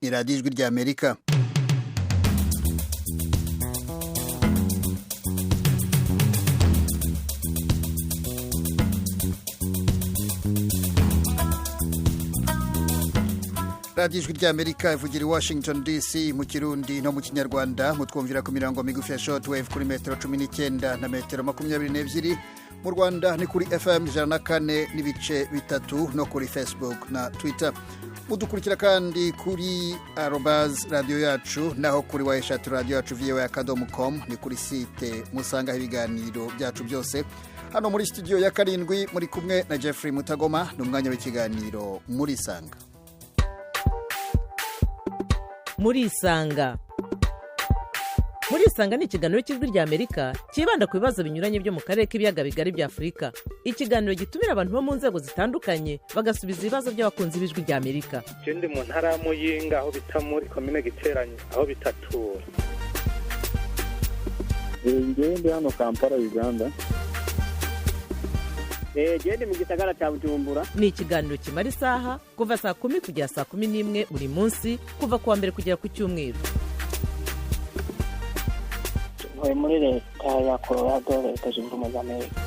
Ni Radiyo Ijwi ry'Amerika. Radiyo Ijwi ry'Amerika ivugira i Washington DC mu Kirundi no mu Kinyarwanda. Mutwumvira ku mirongo migufi ya shortwave kuri metero 19 na metero 22. Mu Rwanda ni kuri FM 104.3 no kuri Facebook na Twitter. Mudukurikira kandi kuri @radiyo yacu, naho kuri wa radiyo yacu voa.com ni kuri site musangaho ibiganiro byacu byose. Hano muri studio ya 7 muri kumwe na Jeffrey Mutagoma, ni umwanya w'ikiganiro Muri Isanga. Muri Isanga, Muri Isanga ni ikiganiro cy'Ijwi ry'Amerika cyibanda ku bibazo binyuranye byo mu karere k'ibiyaga bigari bya Afurika. Ikiganiro gitumira abantu bo mu nzego zitandukanye, bagasubiza ibibazo by'abakunzi b'Ijwi ry'Amerika. Je ndi mu ntara ya Muyinga, aho bita muri komine Giteranyi, aho bitatura. Njyewe ndi hano Kampala, Uganda. Gende mu gisagara cya Bujumbura. Ni ikiganiro kimara isaha, kuva saa 10 kugera saa 11 buri munsi, kuva ku wa mbere kugera ku cyumweru. Ntuye muri Leta ya Colorado, Leta Zunze Ubumwe za Amerika.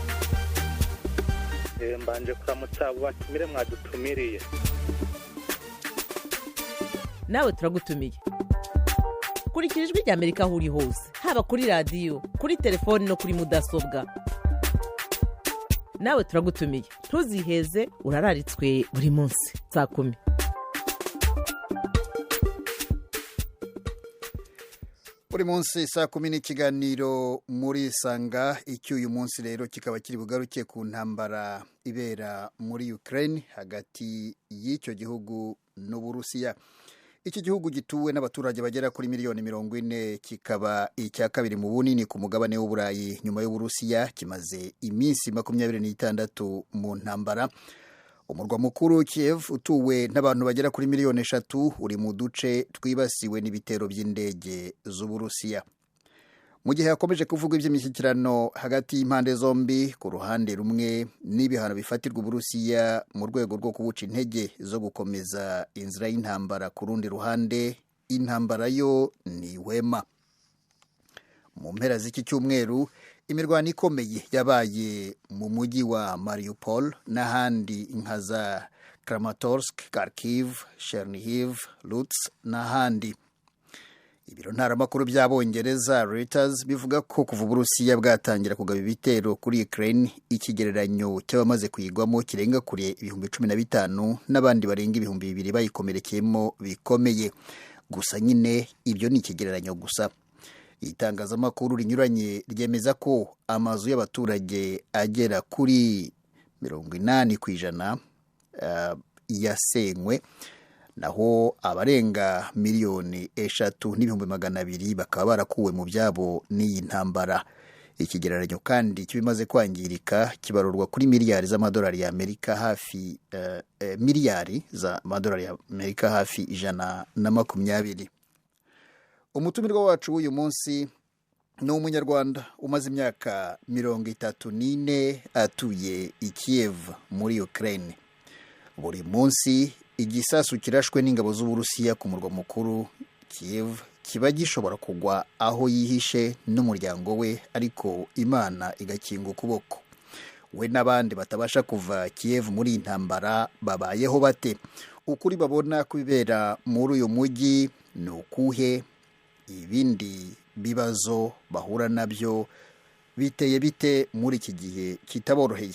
Mbanje kuramutsa abo batumire mwadutumiriye. Nawe turagutumiye. Kurikira Ijwi ry'Amerika aho uri hose, haba kuri radiyo, kuri telefoni no kuri mudasobwa. Nawe turagutumiye, ntuziheze, urararitswe buri munsi saa 10. Buri munsi saa 10 n'ikiganiro Muri Isanga. Icy'uyu munsi rero kikaba kiri bugaruke ku ntambara ibera muri Ukraine hagati y'icyo gihugu n'Uburusiya. Iki gihugu gituwe n'abaturage bagera kuri miliyoni 40, kikaba icya kabiri mu bunini ku mugabane w'Uburayi nyuma y'Uburusiya, kimaze iminsi 26 mu ntambara. Umurwa mukuru Kiev utuwe n'abantu bagera kuri miliyoni 3 uri mu duce twibasiwe n'ibitero by'indege z'Uburusiya. Mu gihe hakomeje kuvuga iby'imishyikirano hagati y'impande zombi ku ruhande rumwe n'ibihano bifatirwa Uburusiya mu rwego rwo kubuca intege zo gukomeza inzira y'intambara ku rundi ruhande, intambara yo ni ihwema. Mu mpera z'iki cyumweru imirwano ikomeye yabaye mu mujyi wa Mariupol n'ahandi nka za Kramatorsk, Kharkiv, Chernihiv, Lutsk n'ahandi. Ibiro ntaramakuru by'Abongereza Reuters bivuga ko kuva Uburusiya bwatangira kugaba ibitero kuri Ukraine, ikigereranyo cy'abamaze kuyigwamo kirenga kure 15,000, n'abandi barenga 2000 bayikomerekeyemo bikomeye. Gusa nyine ibyo ni ikigereranyo gusa. Itangazamakuru rinyuranye ryemeza ko amazu y'abaturage agera kuri 80% yasenywe, naho abarenga 3,200,000 bakaba barakuwe mu byabo n'iyi ntambara. Ikigereranyo kandi kibimaze kwangirika kibarurwa kuri miliyari z'amadolari y'Amerika hafi miliyari z'amadolari y'Amerika hafi 120. Umutumirwa wacu w'uyu munsi ni umunyarwanda umaze imyaka 34 atuye i Kiev muri Ukraine. Buri munsi igisasu kirashwe n'ingabo z'Uburusiya ku murwa mukuru Kiev kiba gishobora kugwa aho yihishe n'umuryango we, ariko Imana igakinga ukuboko. We n'abandi batabasha kuva Kiev muri iyi ntambara babayeho bate? Ukuri babona kubibera muri uyu mujyi ni ukuhe? Ibindi bibazo bahura nabyo biteye bite muri iki gihe kitaboroheye?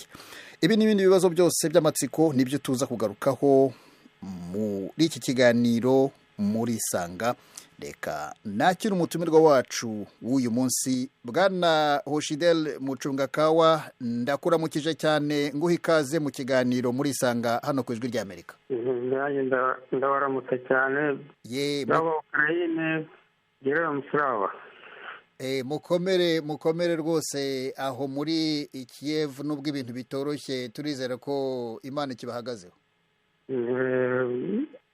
Ibi n'ibindi bibazo byose by'amatsiko nibyo tuza kugarukaho muri iki kiganiro Muri Isanga. Reka nakira umutumirwa wacu w'uyu munsi, Bwana Hoshidel Mucungakawa. Ndakuramukije cyane, nguha ikaze mu kiganiro Muri Isanga hano ku Ijwi ry'Amerika. Nanjye ndabaramutse cyane. Ndaba Ukraine. Mukomere, mukomere rwose aho muri Kiev, nubwo ibintu bitoroshye turizera ko Imana ikibahagazeho.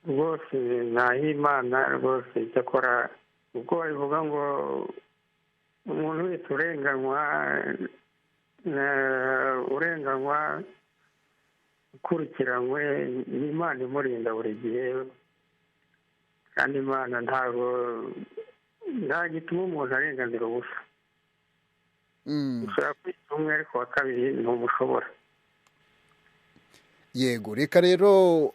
Rwose ntaho Imana rwose icyakora, ubwo babivuga ngo umuntu wese urenganywa ukurikiranywe n'Imana imurinda buri gihe. Kandi Imana ntabwo nta gituma umuntu arenganira ubusa. Ushobora kwita umwe ariko wa kabiri ntumushobora. Yego, reka rero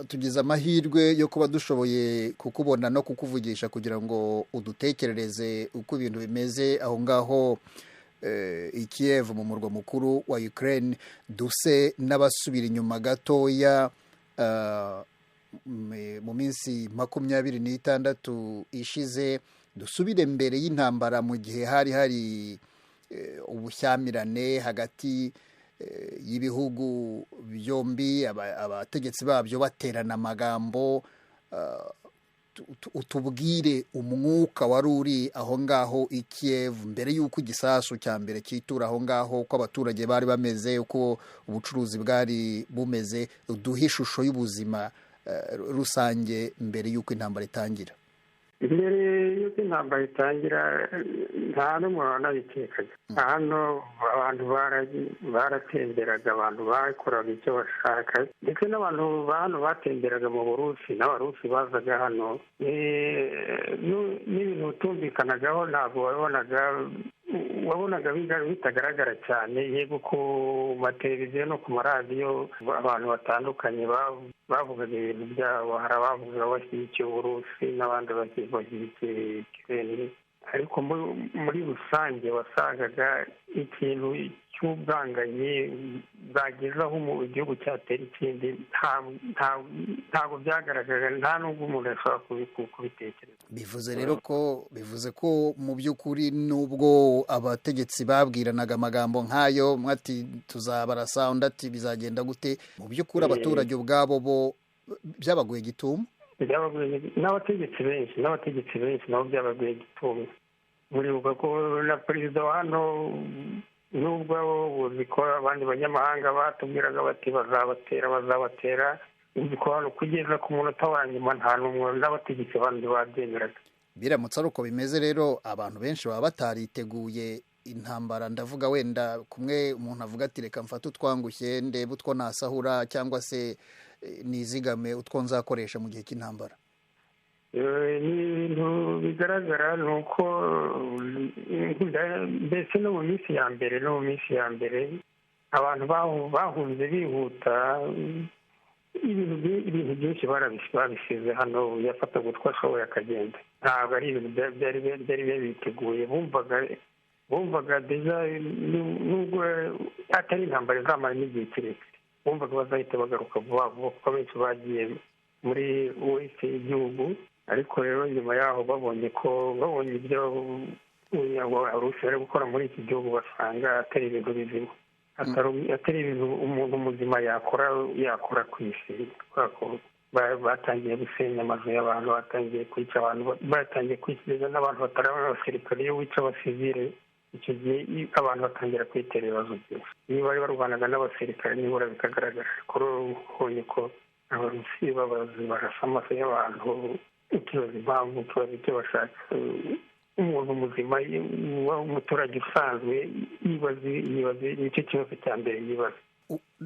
tugize amahirwe yo kuba dushoboye kukubona no kukuvugisha kugira ngo udutekerereze uko ibintu bimeze aho ngaho i Kiev mu murwa mukuru wa Ukraine. Duse n'abasubira inyuma gatoya mu minsi 26 ishize, dusubire mbere y'intambara mu gihe hari hari ubushyamirane hagati y'ibihugu byombi, abategetsi babyo baterana amagambo. Utubwire umwuka wari uri aho ngaho i Kiev mbere y'uko igisasu cya mbere cyitura aho ngaho, uko abaturage bari bameze, uko ubucuruzi bwari bumeze, duhe ishusho y'ubuzima rusange mbere y'uko intambara itangira. Mbere y'uko intambara itangira nta n'umuntu wanabikekaga. Hano abantu baratemberaga, abantu bakoraga icyo bashaka, ndetse n'abantu hano batemberaga mu Burusi, n'Abarusi bazaga hano. N'ibintu utumvikanagaho ntabwo wabonaga bitagaragara cyane. Yego, ku mateleviziyo no ku maradiyo abantu batandukanye bavugaga ibintu byabo. Hari abavugaga bashyigikiye Uburusi n'abandi bashyigikiye Ukraine, ariko muri rusange wasangaga ikintu cy'ubwanganyi bwageze aho igihugu cyatera ikindi ntabwo byagaragaraga, nta n'ubwo umuntu yashobora kubitekereza. Bivuze rero ko bivuze ko mu by'ukuri nubwo abategetsi babwiranaga amagambo nk'ayo, umwe ati tuzabarasa, undi ati bizagenda gute, mu by'ukuri abaturage ubwabo bo byabaguye gitumo. N'abategetsi benshi nabo byabaguye gitumo. Muribuka ko na perezida wa hano, nubwo uzi ko abandi banyamahanga batubwiraga bati bazabatera, uzi ko hano kugeza ku munota wa nyuma nta n'umwe n'abategetsi bandi babyemeraga. Biramutse ari uko bimeze rero, abantu benshi baba batariteguye intambara. Ndavuga wenda kumwe umuntu avuga ati reka mfate utwangushye ndebe utwo nasahura, cyangwa se nizigame utwo nzakoresha mu gihe cy'intambara. Ni ibintu bigaragara ni uko mbese no mu minsi ya mbere abantu bahunze bihuta, ibintu byinshi barabisize hano, yafataga utwo ashoboye akagenda. Ntabwo ari ibintu byari biteguye. Bumvaga deja nubwo atari intambara izamara n'igihe kirekire, bumvaga bazahita bagaruka vuba vuba kuko abenshi bagiye muri wese y'igihugu. Ariko rero nyuma yaho babonye ibyo Abarusi bari gukora muri iki gihugu, basanga atari ibintu bizima, atari ibintu umuntu muzima yakora ku isi. Batangiye gusenya amazu y'abantu, batangiye kwica abantu, batangiye kwica n'abantu batari abasirikare. Iyo wica abasivile icyo gihe abantu batangira kwitera ibibazo byinshi. Niba bari barwanaga n'abasirikare nibura bikagaragara, kuri ubonye ko Abarusi barasa amaso y'abantu, ukibaza impamvu, ukibaza icyo bashaka. Umuntu muzima, umuturage usanzwe yibaza nicyo kibazo cya mbere yibaza.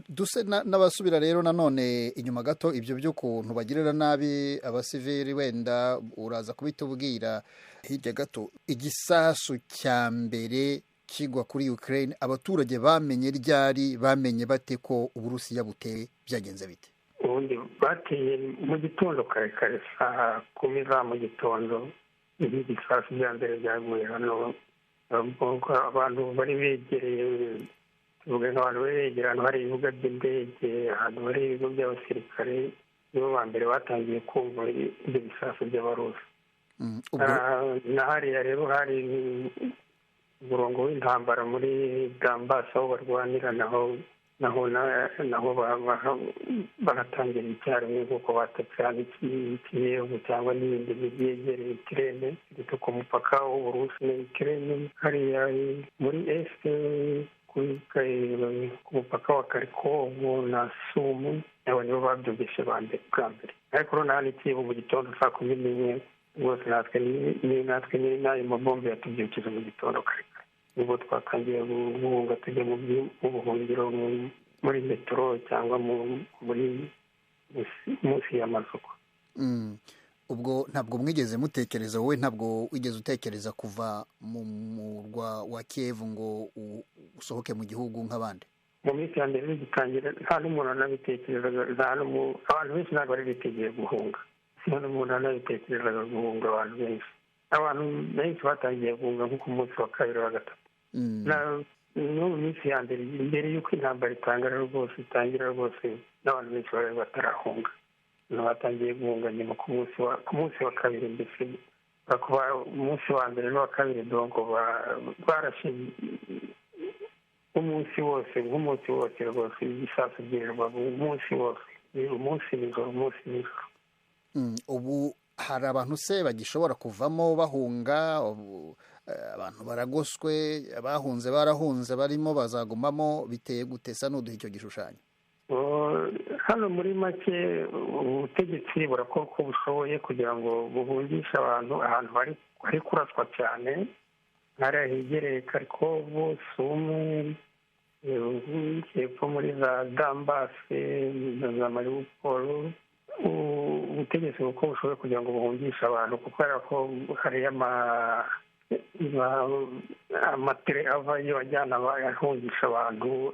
Duse n'abasubira rero nanone inyuma gato, ibyo by'ukuntu bagirira nabi abasivili wenda uraza kubitubwira hirya gato. Igisasu cya mbere kigwa kuri Ukraine, abaturage bamenye ryari, bamenye bate ko Uburusiya buteye, byagenze bite? Ubundi bateye mu gitondo kare kare, saa 10 za mu gitondo, ibisasu bya mbere byaguye hano. Abantu bari begereye, tuvuge nk'abantu bari begereye ahantu hari ibibuga by'indege, ahantu hari ibigo by'abasirikare, nibo ba mbere batangiye kumva ibyo bisasu by'Abarusi. Na hariya rero hari umurongo w'intambara muri Donbass aho barwanira, naho baratangira icyarimwe nk'uko batatse hano Kiyevu cyangwa n'ibindi byegereye Ukraine, ndetse ku mupaka w'Uburusi na Ukraine, hariya muri este ku mupaka wa Kharkov na Sumu, abo nibo babyumvise bwa mbere. Ariko noneho hano Kiyevu mu gitondo saa 11 rwose natwe n'ayo mabombe yatubyukije mu gitondo kare kare. Nibwo twatangiye guhunga tujya mu buhungiro muri metero cyangwa muri munsi y'amasoko. Ubwo ntabwo mwigeze mutekereza, wowe ntabwo wigeze utekereza kuva mu murwa wa Kiev ngo usohoke mu gihugu nk'abandi? Mu minsi ya mbere bigitangira nta n'umuntu anabitekerezaga, abantu benshi ntabwo bari biteguye guhunga, nta n'umuntu anabitekerezaga guhunga. Abantu benshi batangiye guhunga nko ku munsi wa kabiri wa gatatu. No mu minsi ya mbere, mbere y'uko intambara itangira rwose, n'abantu benshi bari batarahunga. Batangiye guhunga nyuma ku munsi wa kabiri, mbese umunsi wa mbere n'uwa kabiri donko barashe umunsi wose, nk'umunsi wose rwose, ibisasu byirirwa umunsi wose, umunsi nijoro, umunsi nijoro. Ubu hari abantu se bagishobora kuvamo bahunga? Abantu baragoswe, abahunze barahunze, barimo bazagumamo, biteye gute? Sa n'uduha icyo gishushanyo. Hano muri make ubutegetsi burakora uko bushoboye kugira ngo buhungishe abantu ahantu hari kuraswa cyane, nk'ahariya hegereye Kharkov, Sumy, hepfo muri za Donbass na za Mariupol. Ubutegetsi uko bushoboye kugira ngo buhungishe abantu, kuko ko hari amatere avayo ajyana ahungisha abantu,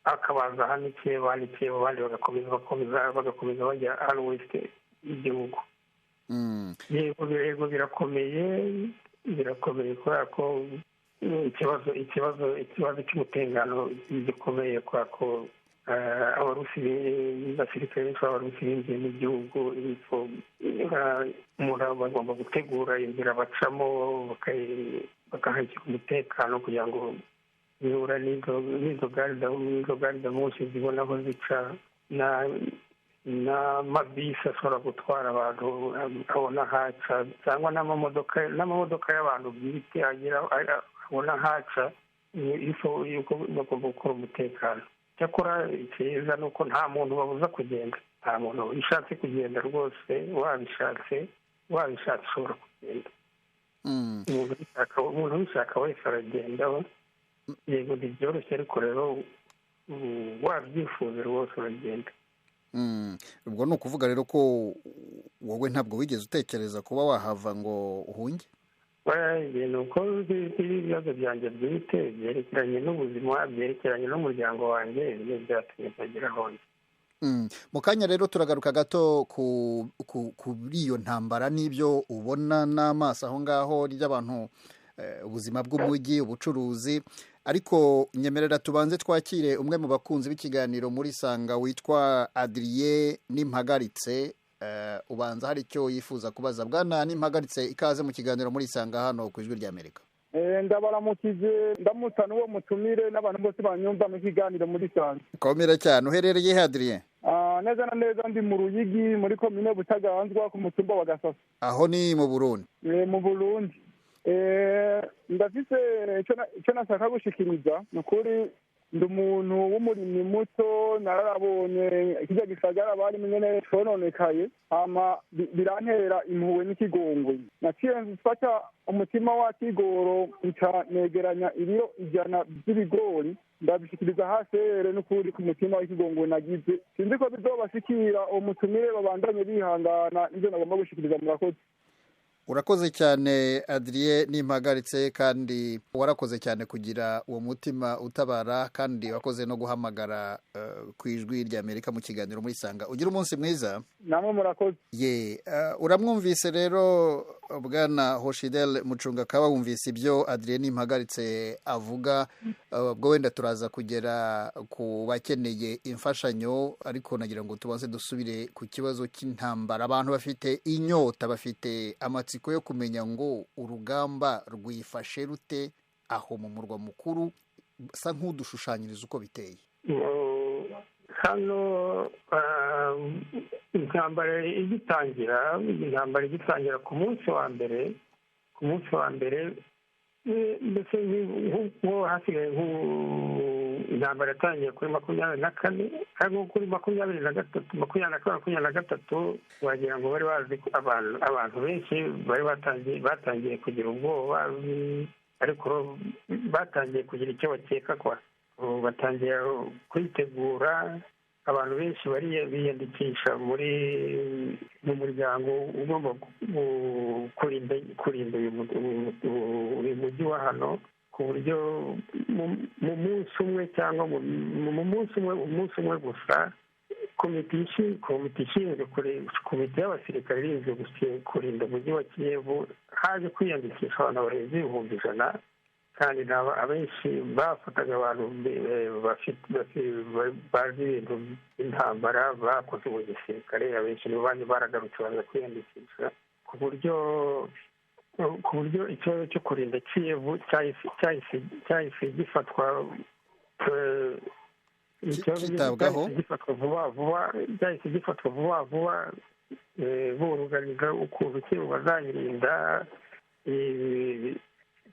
akabaza hano Kiev, abandi bagakomeza bajya hano west y'igihugu. Yego birakomeye kubera ko ikibazo cy'umutekano gikomeye, kubera ko abarusi, abasirikare benshi b'abarusi binjiye mu gihugu. Umuntu bagomba gutegura inzira bacamo, bakahashyira umutekano kugira ngo bihura n'izo gari da moshi zibona aho zica, n'amabisi ashobora gutwara abantu abona ahaca, cyangwa n'amamodoka y'abantu bwite abona ahaca. Yuko bagomba gukora umutekano. Cyakora icyiza ni uko nta muntu babuza kugenda, nta muntu ushatse kugenda rwose, wabishatse ushobora kugenda. Umuntu ubishaka wese aragenda. Yego ntibyoroshye, ariko rero wabyifuza rwose uragenda. Ubwo ni ukuvuga rero ko wowe ntabwo wigeze utekereza kuba wahava ngo uhunge? Ni uko ibibazo byanjye bwite byerekeranye n'ubuzima, byerekeranye n'umuryango wanjye, ibyo byatumye ntagera aho njya. Mu kanya rero turagaruka gato kuri iyo ntambara n'ibyo ubona n'amaso aho ngaho ry'abantu, ubuzima bw'umujyi, ubucuruzi. Ariko nyemerera tubanze twakire umwe mu bakunzi b'ikiganiro muri Sanga witwa Adrien Nimpagaritse. Ubanza hari icyo yifuza kubaza. Bwana Nimpagaritse, ikaze mu kiganiro muri Sanga hano ku Ijwi ry'Amerika. Ndabaramukije, ndamutsa n'uwo mutumire n'abantu bose banyumva mu kiganiro muri Sanga. Komera cyane. Uherereye he Adrien? Neza na neza ndi mu Ruyigi, muri komine Butaganzwa, ku mutumba wa Gasaso. Aho ni mu Burundi? Mu Burundi. Ndafise icyo nashaka gushikiriza. Ni ukuri ndi umuntu w'umurimyi muto, nararabonye kirya gisagara barimo nyene cononekaye, hama birantera impuhwe n'ikigongwe. Naciye mfata umutima wa kigoro, nca negeranya ibiro 100 by'ibigori, ndabishikiriza hasere. N'ukuri ku mutima w'ikigongwe nagize, sinzi ko bizobashikira uwo mutumire, babandanye bihangana. Nivyo nagomba gushikiriza. Murakoze. Urakoze cyane Adrien Nimpagaritse, kandi warakoze cyane kugira uwo mutima utabara, kandi wakoze no guhamagara ku Ijwi ry'Amerika mu kiganiro muri Sanga. Ugira umunsi mwiza. Namwe murakoze. Ye, uramwumvise rero Bwana Hoshidel Mucunga kaba, wumvise ibyo Adrien Nimpagaritse avuga. Ubwo wenda turaza kugera ku bakeneye imfashanyo, ariko nagira ngo tubanze dusubire ku kibazo cy'intambara. Abantu bafite inyota, bafite amatsiko yo kumenya ngo urugamba rwifashe rute aho mu murwa mukuru. Sa nk'udushushanyiriza uko biteye. Hano intambara igitangira ku munsi wa mbere, ndetse nk'uko hasigaye intambara yatangiye kuri 24, ariko kuri 23, 22, 23, wagira ngo bari bazi abantu benshi bari batangiye kugira ubwoba, ariko batangiye kugira icyo bakeka kwa batangiye kwitegura. Abantu benshi biyandikisha muri mu muryango ugomba kurinda uyu mujyi wa hano, ku buryo mu munsi umwe cyangwa mu munsi umwe gusa komite ishinzwe komite y'abasirikare irinzwe kurinda umujyi wa Kiyevu haje kwiyandikisha abantu barenze 100,000, kandi abenshi bafataga abantu bazi ibintu by'intambara bakoze mu gisirikare, abenshi nibo bandi baragarutse baza kwiyandikisha, ku buryo ikibazo cyo kurinda Kiyevu cyahise gifatwa cyahise gifatwa vuba vuba, buruganiza ukuntu Kiyevu bazayirinda,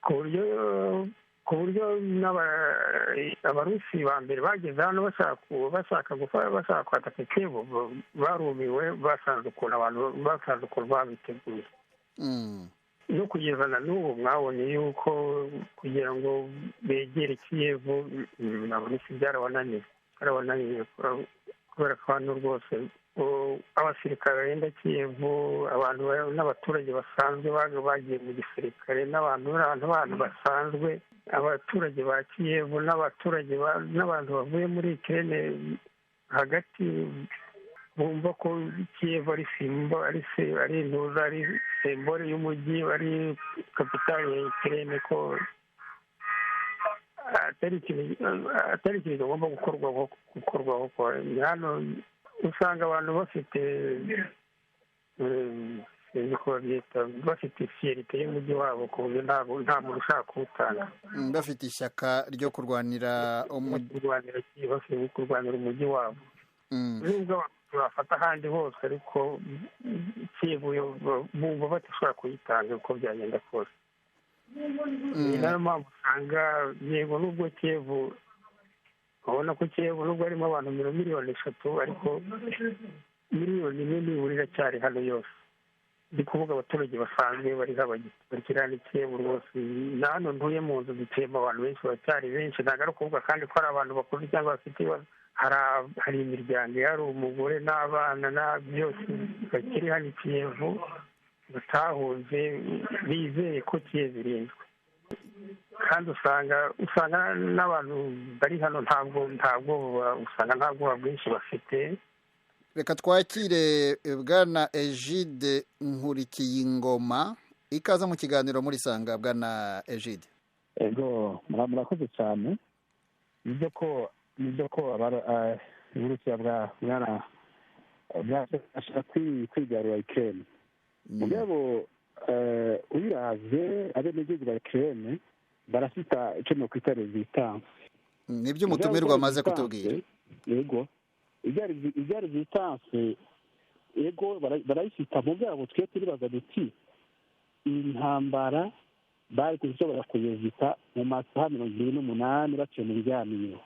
ku buryo abarusi ba mbere bageze hano bashaka kwataka Kiyevu barumiwe, basanze ukuntu abantu basanze ukuntu babiteguye. No kugeza na n'ubu mwabonye yuko kugira ngo begere Kiyevu abarusi byarabananiye kubera ko hano rwose abasirikare barinda Kiyevu, abantu n'abaturage basanzwe bagiye mu gisirikare, n'abantu basanzwe, abaturage ba Kiyevu n'abaturage n'abantu bavuye muri Ukraine hagati bumva ko Kiyevu ari simbo, ari intuza, ari sembore y'umujyi, ari kapitali ya Ukraine, ko atari ikintu kigomba gukorwaho. Hano usanga abantu bafite bafite fiyerite y'umujyi wabo, ku buryo nta muntu ushaka kuwutanga, bafite ishyaka ryo kurwanira umujyi wabo, nubwo abantu bafata ahandi hose, ariko Kiyevu bumva badashobora kuyitanga uko byagenda kose. Ni nayo mpamvu usanga yego nubwo Kiyevu ubona ko Kiyevu nubwo harimo abantu 3 miliyoni, ariko 1 miliyoni nibura iracyari hano yose. Ndi kuvuga abaturage basanzwe bari bakiri hano Kiyevu rwose. Na hano ntuye mu nzu dutuyemo abantu benshi baracyari benshi, ntabwo ari ukuvuga kandi ko hari abantu bakuze cyangwa bafite ibibazo, hari imiryango, hari umugore n'abana na byose bakiri hano Kiyevu batahunze, bizeye ko Kiyevu irinzwe. Kandi usanga n'abantu bari hano ntabwo usanga nta bwoba bwinshi bafite. Reka twakire Bwana Egide Nkurikiyingoma, ikaza mu kiganiro muri Sanga. Bwana Egide. Ego, murakoze cyane. Nibyo ko Uburusiya bwashaka kwigarura Ukraine. Mugabo ubiravye abenegihugu ba Ukraine barafita icyo nokwita resistance. Nibyo umutumirwa amaze kutubwira. Yego, ibya resistance yego barayifita, mugabo twe turibaza duti intambara bari kushobora kuyevita mu masaha 28 baciye mu biganiro.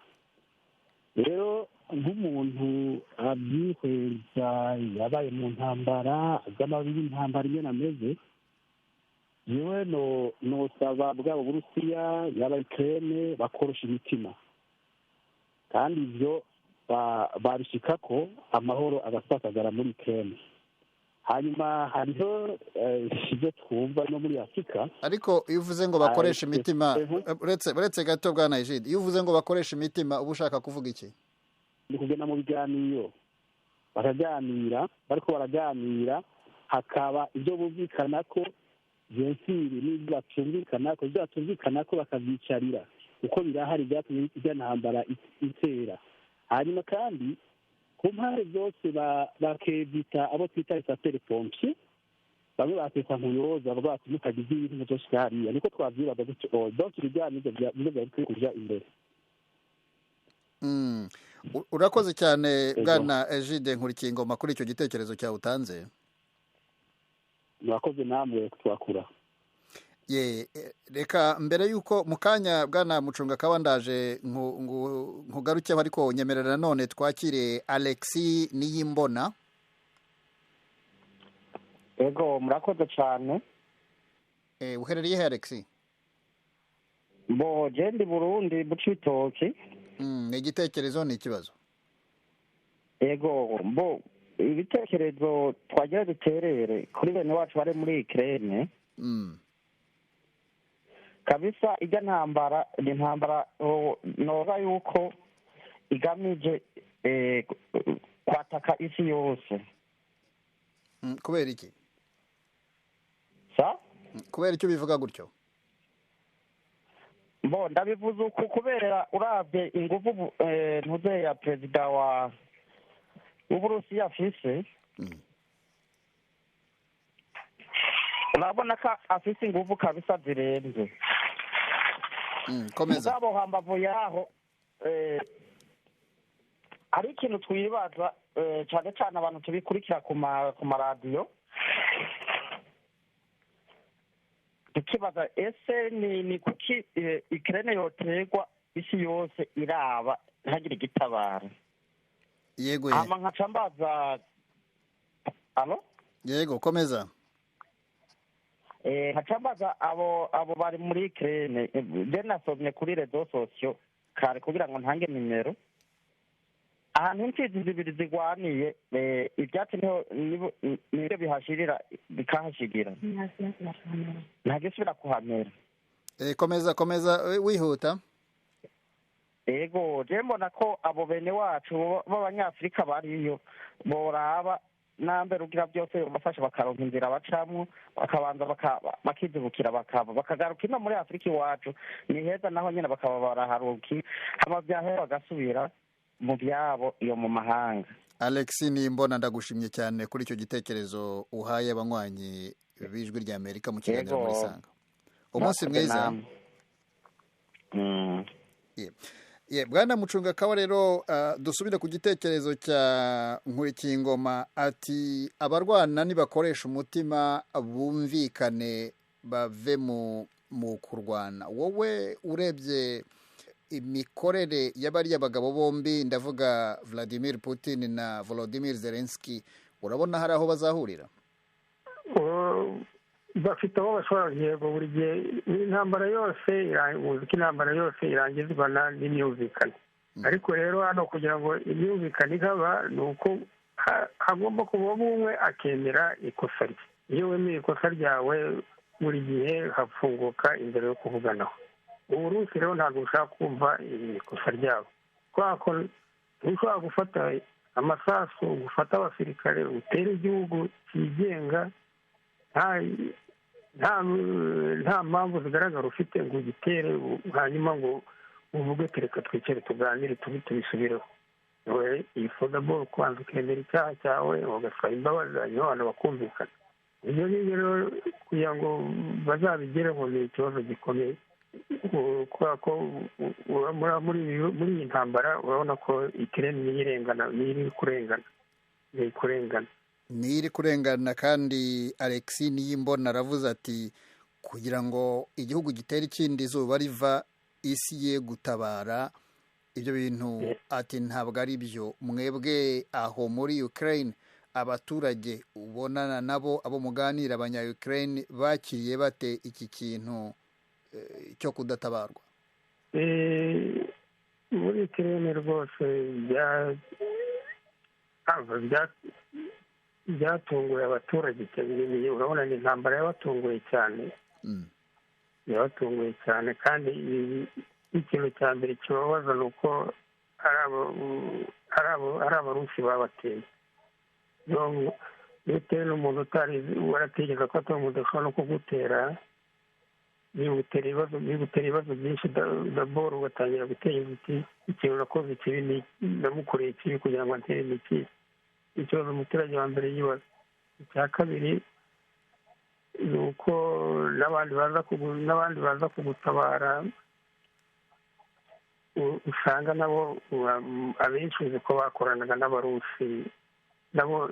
Rero nk'umuntu abyihweza yabaye mu ntambara z'amabi y'intambara ingene ameze, yewe nosaba bwabo Burusiya yaba Ukraine bakorosha imitima, kandi ivyo babishikako amahoro agasakagara muri Ukraine. Hanyuma hariho ibyo twumva no muri Afurika. Ariko iyo uvuze ngo bakoresha imitima, uretse gato Bwana Egide, iyo uvuze ngo bakoresha imitima uba ushaka kuvuga iki? Ni kugenda mu biganiro, bakaganira, bariko baraganira hakaba ibyo bumvikana ko jensiri n'ibyo batumvikana ko, ibyo batumvikana ko bakavyicarira, kuko birahari byatumye irya ntambara itera. Hanyuma kandi ku mpande zose bakevita abo twita sapeur pompier, bamwe bakitwa nkuyoza, bavuga bati mutagize ibintu muzoshika hariya, niko twavyibaza gutyo. Donc ibiganiro nivyo vyari bikwiye kuja imbere. Urakoze cyane Bwana Egide Nkurikiyingoma kuri icyo gitekerezo cyawe utanze. Murakoze namwe kutwakura. Ye, reka mbere yuko mu kanya Bwana Mucunga kabandaje nkugarukeho, ariko nyemerera nanone twakire Alexis Niyimbona. Ego, murakoze cyane. Uherereye he Alexis? Bo je ndi Burundi, mu Cibitoki. Ni igitekerezo ni ikibazo? Ego mbo ibitekerezo twagira duterere kuri bene wacu bari muri Ukraine. Kabisa ijya ntambara ni intambara noga yuko igamije kwataka isi yose. Kubera iki? Sa? Kubera icyo bivuga gutyo? Bo ndabivuze uku kubera urabye ingufu ntuze ya perezida wa w'Uburusiya afise. Urabona ko afise ingufu kabisa zirenze. Komeza. Mugabo hambavu yaho hari ikintu twibaza cyane cyane abantu tubikurikira ku maradiyo, tukibaza ese ni kuki Ukraine yoterwa isi yose iraba ntagire igitabara. Yego. Hama nkaca mbaza alo? Yego, komeza. Nkaca mbaza abo bari muri Ukraine, je nasomye kuri réseaux sociaux kare kugira ngo ntange nimero. Ahantu imfizi zibiri zigwaniye ibyatsi nibyo bihashirira bikahashigira, ntagisubira kuhamera. Komeza wihuta. Ego je mbona ko abo bene wacu b'abanyafurika bariyo boraba nambe rugira byose bafasha bakaronka inzira bacamwo, bakabanza bakizibukira bakava bakagaruka ino muri Afurika iwacu ni heza, naho nyine bakaba baraharuki hama vyahera bagasubira mu byabo iyo mu mahanga. Alex Nimbona, ndagushimye cyane kuri icyo gitekerezo uhaye abanywanyi b'Ijwi rya Amerika mu kiganiro muri Sanga. Umunsi mwiza. Bwana Mucunga kawa rero dusubire ku gitekerezo cya Nkurikiyingoma ati abarwana nibakoresha umutima bumvikane bave mu kurwana. Wowe urebye imikorere y'abariya bagabo bombi, ndavuga Vladimir Putin na Volodymyr Zelensky, urabona hari aho bazahurira? Bafite aho bashobora. Yego, buri gihe intambara yose intambara yose irangizwa n'imyumvikane. Ariko rero hano kugira ngo imyumvikane ikaba ni uko hagomba kubamo umwe akemera ikosa rye. Iyo wemeye ikosa ryawe buri gihe hafunguka inzira yo kuvuganaho. Uburusi rero ntabwo bushaka kumva ikosa ryabo, kubera ko ntushobora gufata amasasu, gufata abasirikare, utere igihugu cyigenga nta mpamvu zigaragara ufite ngo ugitere, hanyuma ngo uvuge reka twicare tuganire tubisubireho. Iyi fodaboro kubanza ukemera icyaha cyawe ugasaba imbabazi, hanyuma abantu bakumvikana. Ibyo ngibyo rero kugira ngo bazabigereho ni ikibazo gikomeye, kubera ko muri iyi ntambara urabona ko Ukraine niyo irengana, niyo iri kurengana, niyo kurengana, niyo iri kurengana. Kandi Alex Niyimbona aravuze ati kugira ngo igihugu gitere ikindi izuba riva isi ye gutabara ibyo bintu, ati ntabwo ari byo. Mwebwe aho muri Ukraine abaturage ubonana nabo, abo muganira abanya Ukraine bakiriye bate iki kintu cyo kudatabarwa? Muri Ukraine rwose byatunguye abaturage cyane. Urabona ni intambara yabatunguye cyane, yabatunguye cyane. Kandi ikintu cya mbere kibabaza ni uko ari abarusi babateye. Iyo utewe n'umuntu utari waratekereza ko atari umuntu udashobora no kugutera, bigutera ibibazo byinshi. Daboro ugatangira gutekereza uti ikintu nakoze ikibi, ndamukoreye ikibi kugira ngo antere iki. Ikibazo umuturage wa mbere yibaza. Icya kabiri ni uko n'abandi baza kugutabara usanga nabo abenshi uzi ko bakoranaga n'abarusi, nabo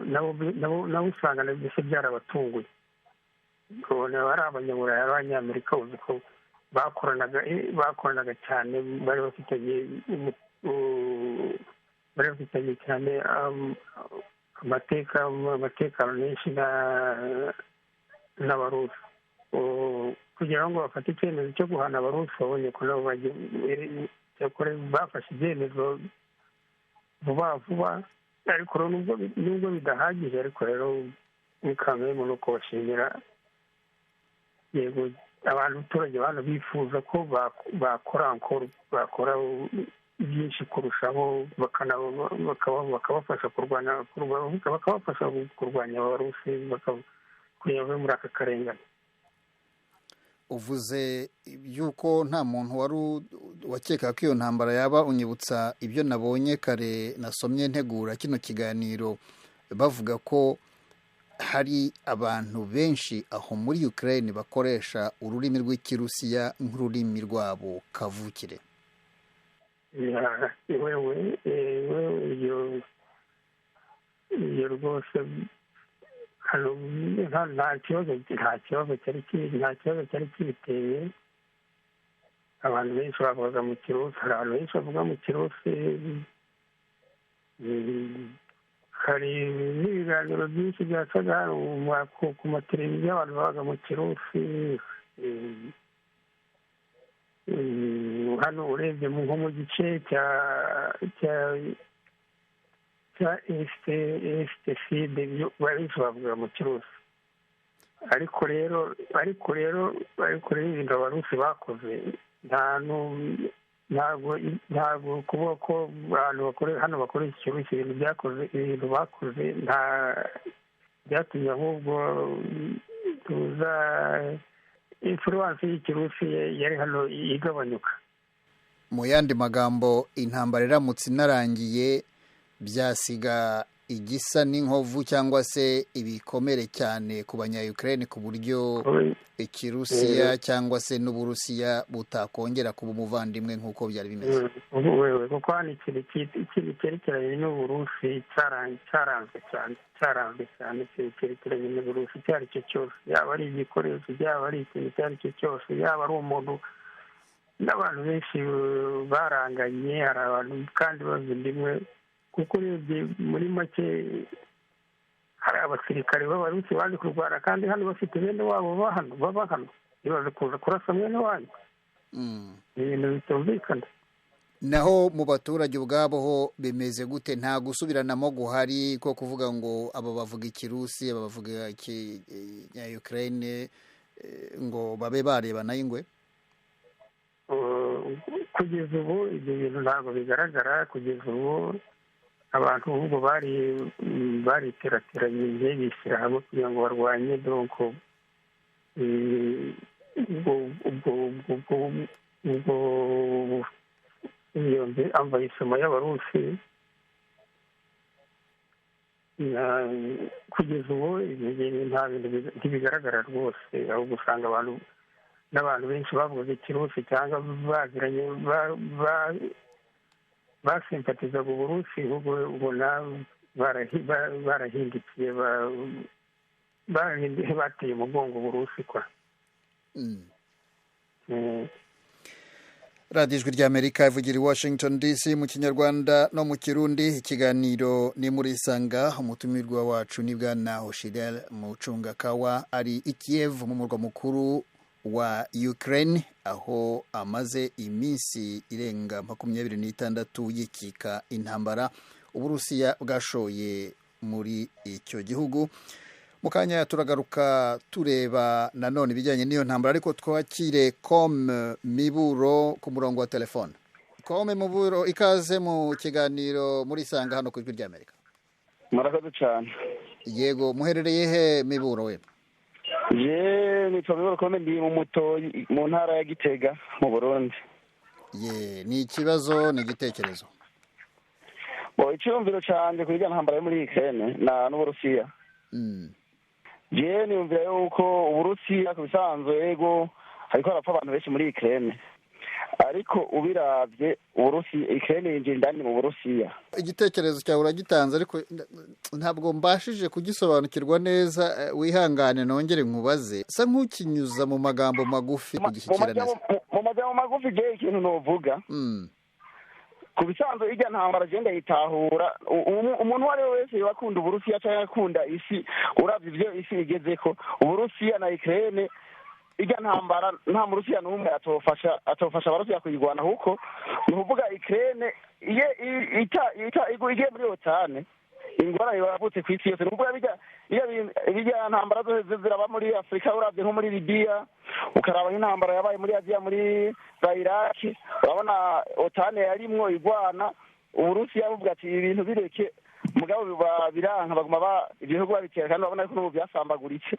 usanga mbese byarabatunguye. Ubona ari abanyaburayi, ari abanyamerika, uzi ko bakoranaga cyane, bari bafitanye cyane amatekano menshi n'abarusi. Kugira ngo bafate icyemezo cyo guhana abarusi, babonye ko nabo bafashe ibyemezo vuba vuba. Ariko nubwo bidahagije, ariko rero kamwe ni uko bashimira yego abantu abaturage hano bifuza ko bakora bakora byinshi kurushaho, bakabafasha kurwanya abarusi kugira ngo muri aka karengane. Uvuze yuko nta muntu wari wakeka ko iyo ntambara yaba, unyibutsa ibyo nabonye kare nasomye ntegura kino kiganiro, bavuga ko hari abantu benshi aho muri Ukraine bakoresha ururimi rw'Ikirusiya nk'ururimi rwabo kavukire. Wewe iyo rwose nta kibazo cyari kibiteye. Abantu benshi bavuga mu Kirusi, hari abantu benshi bavuga mu Kirusi, hari n'ibiganiro byinshi byacaga ku mateleviziyo abantu babaga mu Kirusi. Hano urebye nko mu gice cya esite benshi bavuga mu Kirusi. Ariko rero ibintu abarusi bakoze ntabwo kuvuga ko abantu hano bakoresha Ikirusi, ibintu bakoze nta byatumye ahubwo tuza influence y'Ikirusi yari hano igabanyuka. Mu yandi magambo, intambara iramutse inarangiye byasiga igisa n'inkovu cyangwa se ibikomere cyane ku banya-Ukraine, ku buryo Ikirusiya cyangwa se n'Uburusiya butakongera kuba umuvandimwe nk'uko byari bimeze. Kuko hano ikintu cyerekeranye n'Uburusi cyaranzwe cyane, ikintu cyerekeranye n'Uburusi icyo ari cyo cyose, yaba ari igikoresho, yaba ari ikintu icyo ari cyo cyose, yaba ari umuntu. N'abantu benshi baranganye, hari abantu kandi bavandimwe, kuko urebye muri make hari abasirikare b'Abarusi baje kurwana kandi hano bafite bene wabo baba hano, ntibaze kuza kurasa mwene wanyu. Ni ibintu bitumvikana. Naho mu baturage ubwabo ho bimeze gute? Nta gusubiranamo guhari ko kuvuga ngo aba bavuga Ikirusi, aba bavuga Ikinya-Ukraine, ngo babe barebana y'ingwe? Kugeza ubu ibyo bintu ntabwo bigaragara. Kugeza ubu abantu ahubwo bariterateranyije bishyira hamwe kugira ngo barwanye donko ubwo iyo amvayisoma y'Abarusi. Kugeza ubu nta bintu ntibigaragara rwose, ahubwo usanga abantu n'abantu benshi bavuze Ikirusi cyangwa baziranye basimpatizaga Uburusi, ahubwo ubona barahindukiye, bateye umugongo Uburusi kwa. Radiyo Ijwi ry'Amerika ivugira i Washington DC mu Kinyarwanda no mu Kirundi. Ikiganiro ni muri Isanga. Umutumirwa wacu ni Bwana Hoshidel Mucungakawa, ari i Kiev mu murwa mukuru wa Ukraine, aho amaze iminsi irenga 26 yikika intambara Uburusiya bwashoye muri icyo gihugu. Mu kanya turagaruka tureba nanone ibijyanye n'iyo ntambara, ariko twakire Com Miburo ku murongo wa telefone. Com Miburo, ikaze mu kiganiro muri Isanga hano ku Ijwi ry'Amerika. Murakoze cyane. Yego, muherereye he Miburo we? Je nitwa Miburo Kome, ndi mu Mutoyi mu ntara ya Gitega mu Burundi. Ye, ni ikibazo ni igitekerezo? Bo, icyumviro cyanjye kuri ntambara yo muri Ukraine na n'Uburusiya. Je niyumvira yuko Uburusiya ku bisanzwe yego hariko harapfa abantu benshi muri Ukraine, ariko ubiravye Uburusiya Ukraine yinjira indani mu Burusiya. Igitekerezo cyawe uragitanze, ariko ntabwo mbashije kugisobanukirwa neza, wihangane nongere nkubaze. Sa nk'ukinyuza mu magambo magufi kugishyikira neza. Mu magambo magufi je ikintu novuga, ku bisanzwe irya ntambara je ndayitahura. Umuntu uwo ari we wese akunda Uburusiya cyangwa akunda isi, uravye ivyo isi igezeko, Uburusiya na Ukraine irya ntambara nta Murusiya n'umwe atofasha Abarusiya kuyirwana, kuko ni ukuvuga Ukraine igiye muri OTAN Ingorane yavutse ku isi yose. Nubwo bijya ntambara zose ziraba muri Afurika, urabye nko muri Libiya, ukaraba nk'intambara yabaye muri Aziya, muri za Iraki, urabona OTAN yarimwo igwana. Uburusiya buvuga ati ibintu bireke, mugabo biranka, baguma ibihugu babitera, kandi urabona ko n'ubu byasambaguritse.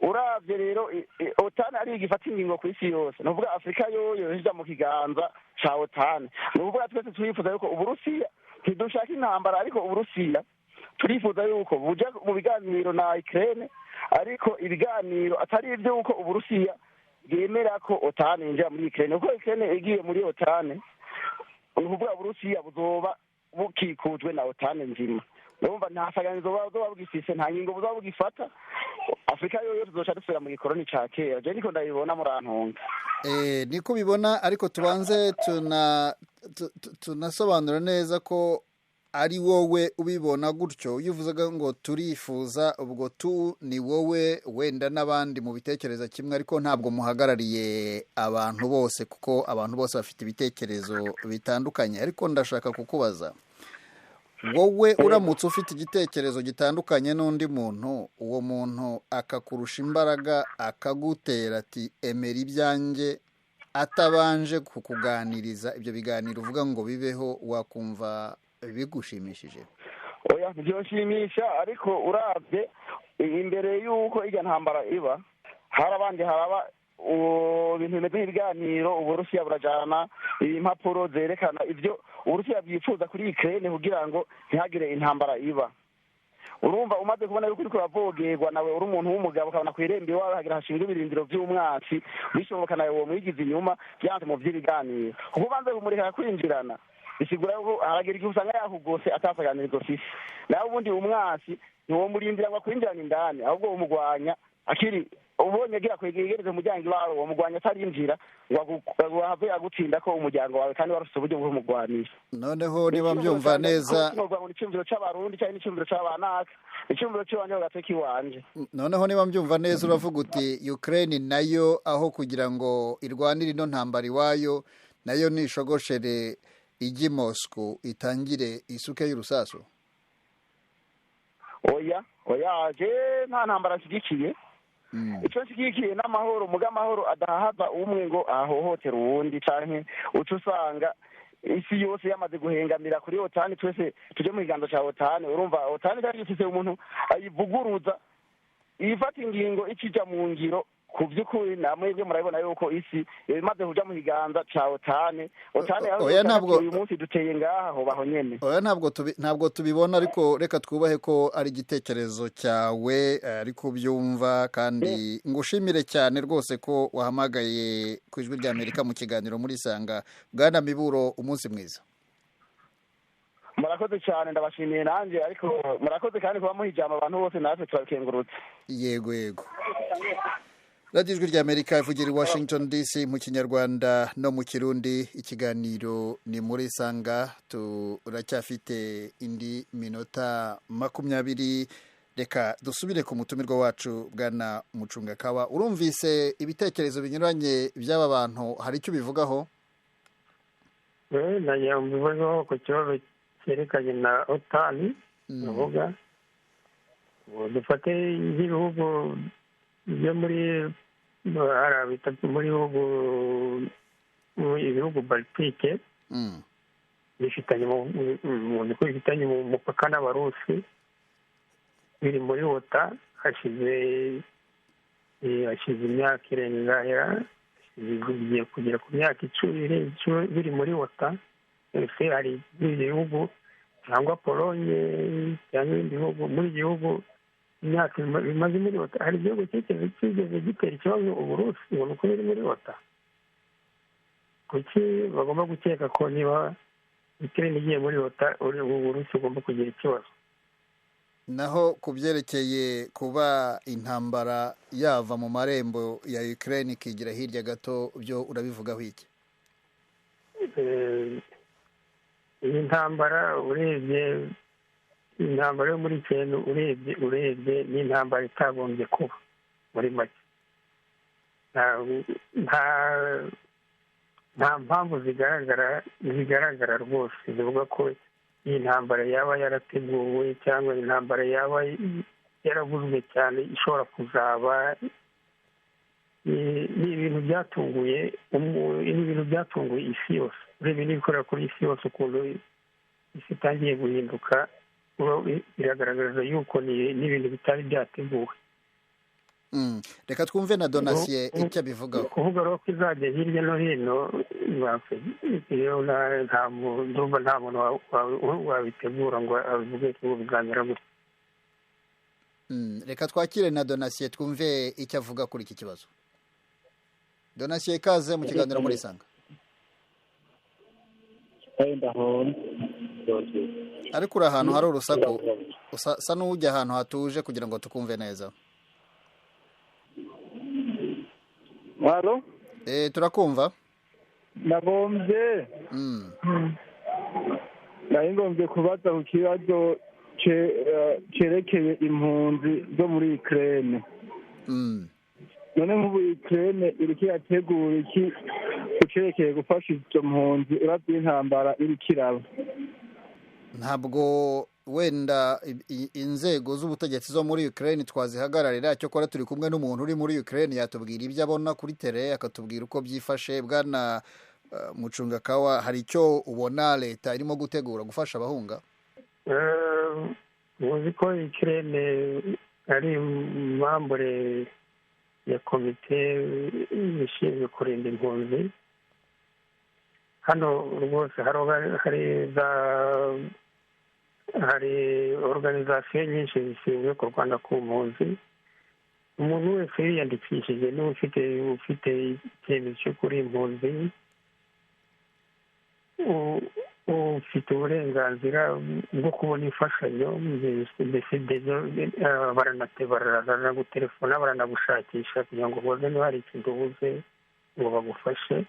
Uravye rero OTAN ari igifata ingingo ku isi yose, ni ukuvuga Afurika yoyo ija mu kiganza ca OTAN. Ni ukuvuga twese turifuza yuko Uburusiya, ntidushaka intambara, ariko Uburusiya turifuza yuko buja mu biganiro na Ukraine, ariko ibiganiro atari ivy'uko Uburusiya bwemera ko OTAN yinjira muri Ukraine, kuko Ukraine igiye muri OTAN, ni ukuvuga Uburusiya buzoba bukikujwe na OTAN nzima. Urumva nta saganizo buzoba bugifise, nta ngingo buzoba bugifata. Afurika yoyo tuzoca dusubira mu gikoroni ca kera. Je niko ndabibona, murantunga. Niko ubibona, ariko tubanze tunasobanura neza ko ari wowe ubibona gutyo. Iyo uvuze ngo turifuza, ubwo tu ni wowe wenda n'abandi mu bitekerezo kimwe, ariko ntabwo muhagarariye abantu bose, kuko abantu bose bafite ibitekerezo bitandukanye. Ariko ndashaka kukubaza, wowe uramutse ufite igitekerezo gitandukanye n'undi muntu, uwo muntu akakurusha imbaraga, akagutera ati emera ibyanjye, atabanje kukuganiriza, ibyo biganiro uvuga ngo bibeho, wakumva bigushimishije? Oya, ntibyoshimisha. Ariko urabye imbere y'uko irya ntambara iba, harabanje haraba ibintu bimeze nk'ibiganiro. Uburusiya burajana impapuro zerekana ibyo Uburusiya bwifuza kuri Ukraine kugira ngo ntihagire intambara iba. Urumva umaze kubona yuko uriko uravogerwa, nawe uri umuntu w'umugabo, ukabona kw'irembo iwawe hagira hashinzwe ibirindiro vy'umwansi, bishoboka nawe womwigiza inyuma vyanse mu vy'ibiganiro, kuko ubanze kumureka kwinjirana, bisigura yuko haragira igihe usanga yahugose atasaganirizo ufise. Nawe ubundi umwansi ntiwomurindira ngo akwinjirane indani, ahubwo womugwanya akiri ubonye agira kwegereza umuryango iwawe, womugwanya atarinjira ngo ahave agutsinda ko umuryango wawe, kandi warufise uburyo bwo kumugwanisha. Noneho niba mbyumva neza, iciyumviro c'Abarundi canke n'iciyumviro c'abanaka, iciyumviro c'iwanje ku gatwe k'iwanje. Noneho niba mbyumva neza, uravuga uti Ukraine nayo aho kugira ngo irwanire ino ntambara iwayo, nayo nishogoshere ijye i Moscow itangire isuke y'urusasu? Oya, oya, je nta ntambara nshyigikiye. Icyo nshyigikiye n'amahoro, muga amahoro adahaza umwe ngo ahohotera uwundi, canke uca usanga isi yose yamaze guhengamira kuri OTAN, twese tuje mu kiganza ca OTAN. Urumva OTAN cyari gifise umuntu ayivuguruza, ifata ingingo ikija mu ngiro. Ku by'ukuri namwebwe murabibona yuko isi imaze kuja mu kiganza ca OTAN. OTAN Oya, ntabwo uyu munsi duteye ngaha hobaho nyene. Oya, ntabwo tubibona, ariko reka twubahe ko ari igitekerezo cyawe, ariko ubyumva, kandi ngushimire cyane rwose ko wahamagaye ku Ijwi rya Amerika mu kiganiro muri Sanga. Bwana Miburo, umunsi mwiza. Murakoze cyane, ndabashimiye nanjye, ariko murakoze kandi kuba muha ijambo abantu bose, natwe turabikengurutse. Yego, yego. Radiyo Ijwi rya Amerika ivugira i Washington DC mu Kinyarwanda no mu Kirundi. Ikiganiro ni muri Sanga, turacyafite indi minota 20. Reka dusubire ku mutumirwa wacu Bwana Mucungakawa. Urumvise ibitekerezo binyuranye by'aba bantu, hari icyo ubivugaho? Nagira ngo mbivugeho ku kibazo cyerekanye na OTAN. Ndavuga dufate nk'ibihugu byo muri muri ibihugu Baltike bifitanye bifitanye umupaka n'Abarusi, biri muri OTAN hashize imyaka irenga bigiye kugera ku myaka 10 biri muri OTAN. Ese hari ibihugu cyangwa Polonye cyangwa ibindi bihugu muri gihugu imyaka bimaze muri OTAN, hari igihugu cyigeze gitera ikibazo Uburusi ngo nuko biri muri OTAN? Kuki bagomba gukeka ko niba Ukraine igiye muri OTAN Uburusi bugomba kugira ikibazo? Naho ku byerekeye kuba intambara yava mu marembo ya Ukraine ikigira hirya gato, byo urabivugaho iki? Iyi ntambara urebye, intambara yo muri Ukraine urebye ni intambara itagombye kuba muri make. Nta mpamvu zigaragara rwose zivuga ko iyi ntambara yaba yarateguwe cyangwa intambara yaba yaravuzwe cyane ishobora kuzaba. Ni ibintu byatunguye, ni ibintu byatunguye isi yose. Urebye n'ibikorera kuri isi yose, ukuntu isi itangiye guhinduka, biragaragaza yuko ni ibintu bitari byateguwe. Reka twumve na Donasiye icyo abivugaho. Kuvuga rero ko izajya hirya no hino, ndumva nta muntu wabitegura ngo abivuge ko bizamera gutya. Reka twakire na Donasiye twumve icyo avuga kuri iki kibazo. Donasiye, ikaze mu kiganiro muri Isanga. Ariko uri ahantu hari urusaku, usa n'ujya ahantu hatuje kugira ngo tukumve neza. Turakumva. Nagombye nari ngombye kubaza ku kibazo cyerekeye impunzi zo muri Ukraine. None nk'ubu Ukraine iriko irategura iki kucerekeye gufasha izo mpunzi uravye intambara iriko iraba? Ntabwo wenda inzego z'ubutegetsi zo muri Ukraine twazihagararira, cyokora turi kumwe n'umuntu uri muri Ukraine yatubwira ibyo abona kuri tere, akatubwira uko byifashe. Bwana Mucungakawa, hari icyo ubona leta irimo gutegura gufasha abahunga? Muzi ko Ukraine ari mambure ya komite ishinzwe kurinda impunzi. Hano rwose hari organizasiyo nyinshi zishinzwe kurwana ku mpunzi. Umuntu wese yiyandikishije niba ufite icyemezo cyo kuri impunzi, ufite uburenganzira bwo kubona imfashanyo. Mbese baranagutelefona, baranagushakisha kugira ngo uboze niba hari ikintu ubuze ngo bagufashe.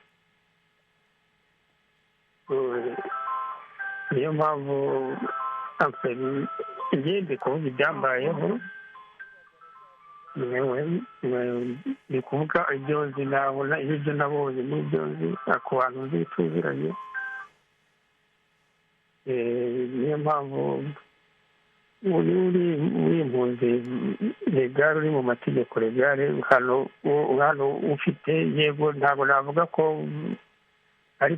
Niyo mpamvu ngende kuvuga ibyambayeho, ni kuvuga ibyo nzi nabona, ibyo nabonye n'ibyo nzi ku bantu nzi tuziranye. Niyo mpamvu uri impunzi legale, uri mu mategeko legale hano ufite, yego ntabwo navuga ko ari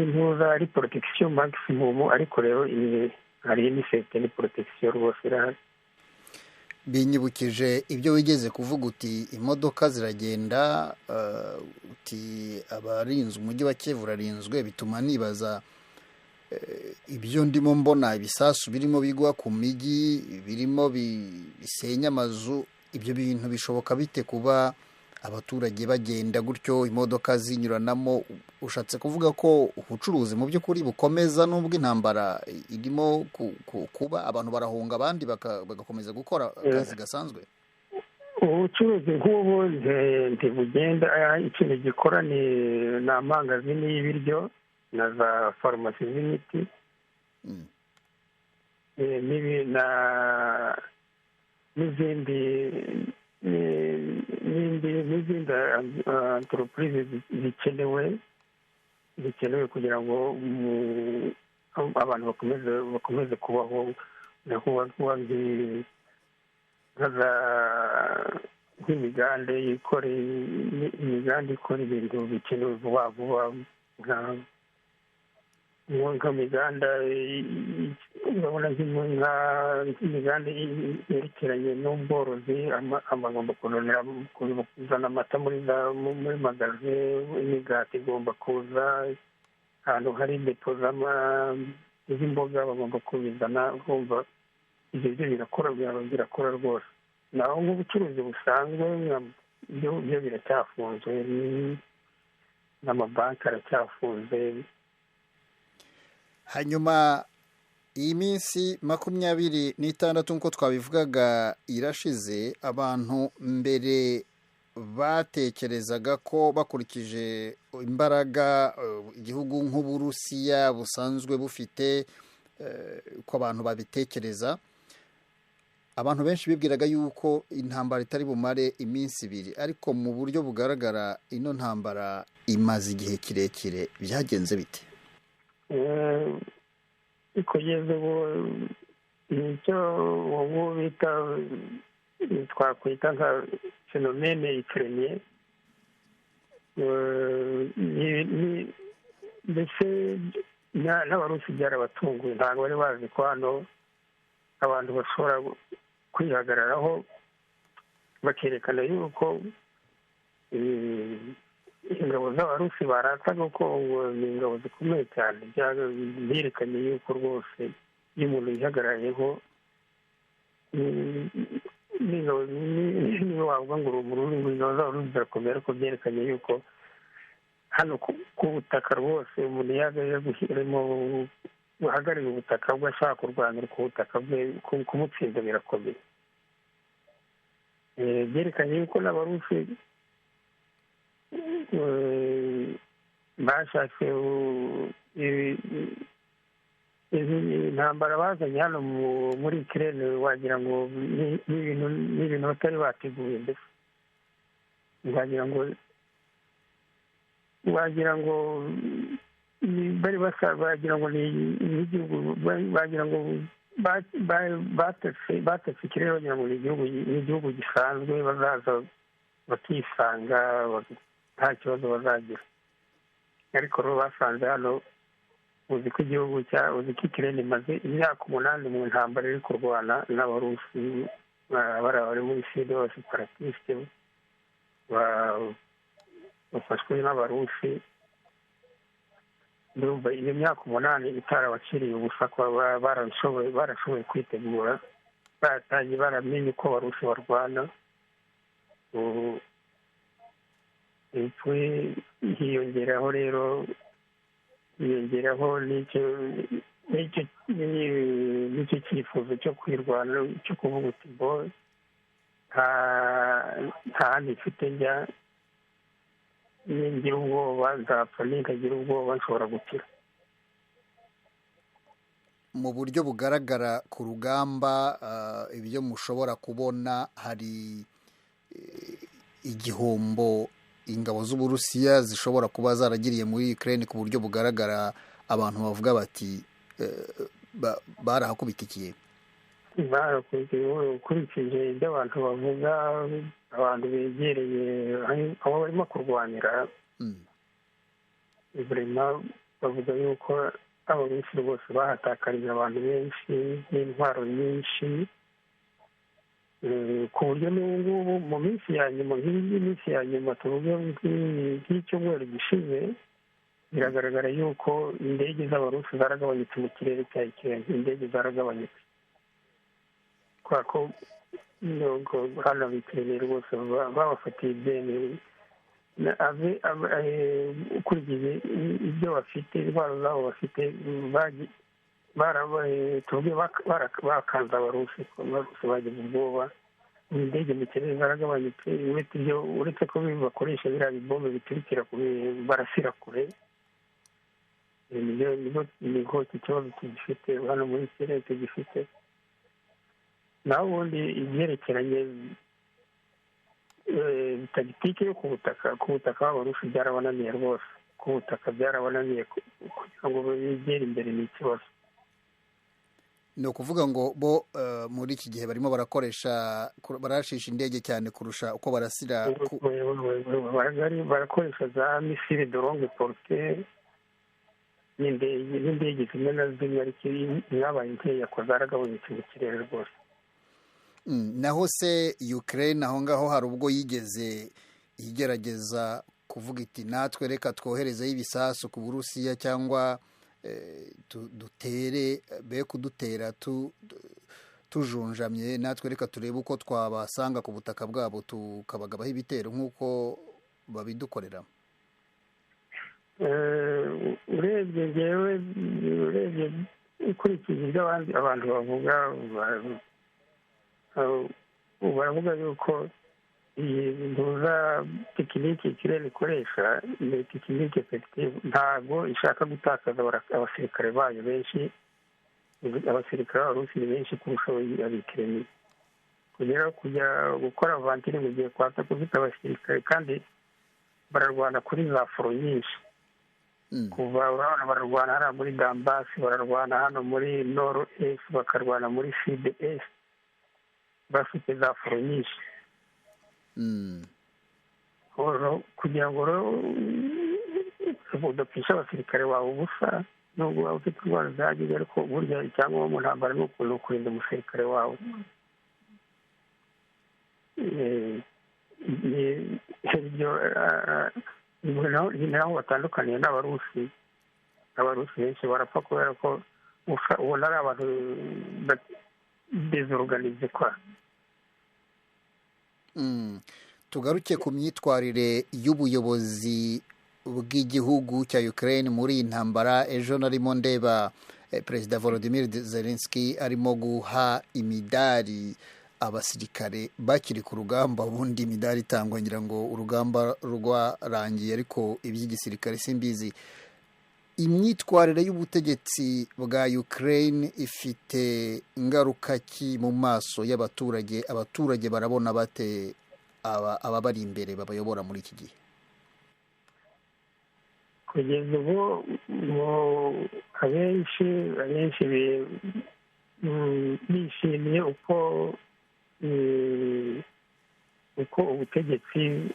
ntuza ari protection maximum, ariko rero hari n'ifite ni protection rwose irahari. Binyibukije ibyo wigeze kuvuga uti imodoka ziragenda, uti abarinzwe umujyi wa Kiev urarinzwe, bituma nibaza ibyo ndimo mbona, ibisasu birimo bigwa ku mijyi, birimo bisenya amazu. Ibyo bintu bishoboka bite kuba abaturage bagenda gutyo, imodoka zinyuranamo? Ushatse kuvuga ko ubucuruzi mu by'ukuri bukomeza n'ubwo intambara irimo kuba, abantu barahunga abandi bagakomeza gukora akazi gasanzwe? Ubucuruzi nk'ubu ntibugenda. Ikintu gikora ni amangazini y'ibiryo na za farumasi z'imiti n'izindi n'izindi antoropurize zikenewe kugira ngo abantu bakomeze kubaho, nk'imiganda ikora ibintu bikenewe vuba vuba, nk'imiganda urabona nk'imiganda yerekeranye n'ubworozi, agomba kuzana amata muri magaze, imigati igomba kuza, ahantu hari depo z'imboga bagomba kubizana. Urumva ibyo byo birakora rwose. Naho nk'ubucuruzi busanzwe byo biracyafunzwe, n'amabanki aracyafunze. Hanyuma iyi minsi 26 nk'uko twabivugaga irashize, abantu mbere batekerezaga ko bakurikije imbaraga igihugu nk'Uburusiya busanzwe bufite, ko abantu babitekereza, abantu benshi bibwiraga yuko intambara itari bumare iminsi 2, ariko mu buryo bugaragara ino ntambara imaze igihe kirekire. Byagenze bite? Kugeza ubu nicyo ubu bita twakwita nka phénomène ukrainien. Mbese n'Abarusi byarabatunguye, ntabwo bari bazi ko hano abantu bashobora kwihagararaho bakerekana yuko ingabo z'Abarusi barataga ko ni ingabo zikomeye cyane. Byerekanye yuko rwose iyo umuntu yihagarariyeho niba wavuga ngo uri ingabo z'Abarusi zirakomeye, ariko byerekanye yuko hano ku butaka rwose umuntu arimo guhagararira ubutaka bwe, ashaka kurwanira ku butaka bwe, kumutsinda birakomeye. Byerekanye yuko n'Abarusi bashatse intambara bazanye hano muri Ukraine, wagira ngo ni ibintu batari bateguye. Mbese wagira ngo bari bagira ngo ni igihugu, bagira ngo batetse ikirere, bagira ngo ni igihugu gisanzwe, bazaza bakisanga nta kibazo bazagira. Ariko rero basanze hano, uzi ko igihugu cya uzi ko Ukraine imaze imyaka 8 mu ntambara iri kurwana n'Abarusi, bari muri side b'abaseparatiste bafashwe n'Abarusi. Ndumva iyo myaka 8 itarabaciriye ubusa, kuba barashoboye kwitegura, baratangiye baramenye uko Abarusi barwana. Hiyongeraho rero n'icyo cyifuzo cyo kwirwana, cyo kuvuga uti bo nta handi mfite njya, ningira ubwoba nzapfa, nintagira ubwoba nshobora gukira. Mu buryo bugaragara ku rugamba, ibyo mushobora kubona, hari igihombo ingabo z'Uburusiya zishobora kuba zaragiriye muri Ukraine ku buryo bugaragara, abantu bavuga bati barahakubitikiye? Ukurikije ibyo abantu bavuga, abantu begereye aho barimo kurwanira, bavuga yuko Abarusi rwose bahatakarije abantu benshi n'intwaro nyinshi, ku buryo n'ubu ngubu mu minsi ya nyuma, nk'iyi minsi ya nyuma tuvuge nk'icyumweru gishize, biragaragara yuko indege z'Abarusi zaragabanyutse mu kirere cya Ukraine. Indege zaragabanyutse kubera ko hano Ukraine rwose babafatiye ibyemezo, ukurikije ibyo bafite, intwaro zabo bafite, tuvuge bakanze Abarusi, bagize ubwoba. Indege mu kirere zaragabanyutse, uretse ko bakoresha biriya bibombe biturikira barasira kure. Niho iki kibazo tugifite hano muri kirere tugifite. Naho ubundi ibyerekeranye tagitike yo ku butaka b'Abarusi byarabananiye rwose. Ku butaka byarabananiye, kugira ngo begere imbere ni ikibazo. Ni ukuvuga ngo bo muri iki gihe barimo barakoresha, barashisha indege cyane kurusha uko barasira. Barakoresha za misile de longue portée n'indege zimwe na zimwe, ariko mwabaye nkeya ko zaragabanyutse mu kirere rwose. Naho se Ukraine aho ngaho hari ubwo yigeze igerageza kuvuga iti natwe reka twoherezeyo ibisasu ku Burusiya, cyangwa dutere, be kudutera tujunjamye, natwe reka turebe uko twabasanga ku butaka bwabo tukabagabaho ibitero nk'uko babidukorera? Urebye ngewe, urebye ukurikije ibyo abantu bavuga, baravuga yuko iyi ntuza tekinike ikirere ikoresha ni tekinike efekitivu, ntabwo ishaka gutakaza abasirikare bayo benshi. Abasirikare b'Abarusi ni benshi kurusha abikireni. Kugera kujya gukora avantire mu gihe kwata kufite abasirikare, kandi bararwana kuri za foro nyinshi. Kuva urabona bararwana hariya muri Dambasi, bararwana hano muri Nord Est, bakarwana muri Sud Est, bafite za foro nyinshi. Kugira ngo udapfisha abasirikare wawe ubusa, nubwo waba ufite indwara zihagije, ariko burya icyangombwa mu ntambara ni ukuntu kurinda umusirikare wawe. Ni naho batandukaniye n'Abarusi. Abarusi benshi barapfa kubera ko ubona ari abantu dezoruganize kwa. Tugaruke ku myitwarire y'ubuyobozi bw'igihugu cya Ukraine muri iyi ntambara. Ejo narimo ndeba Perezida Volodymyr Zelensky arimo guha imidari abasirikare bakiri ku rugamba. Ubundi imidari itangwa ngira ngo urugamba rwarangiye, ariko iby'igisirikare simbizi. Imyitwarire y'ubutegetsi bwa Ukraine ifite ingaruka ki mu maso y'abaturage? Abaturage barabona bate ababari imbere babayobora muri iki gihe? Kugeza ubu abenshi bishimiye uko ubutegetsi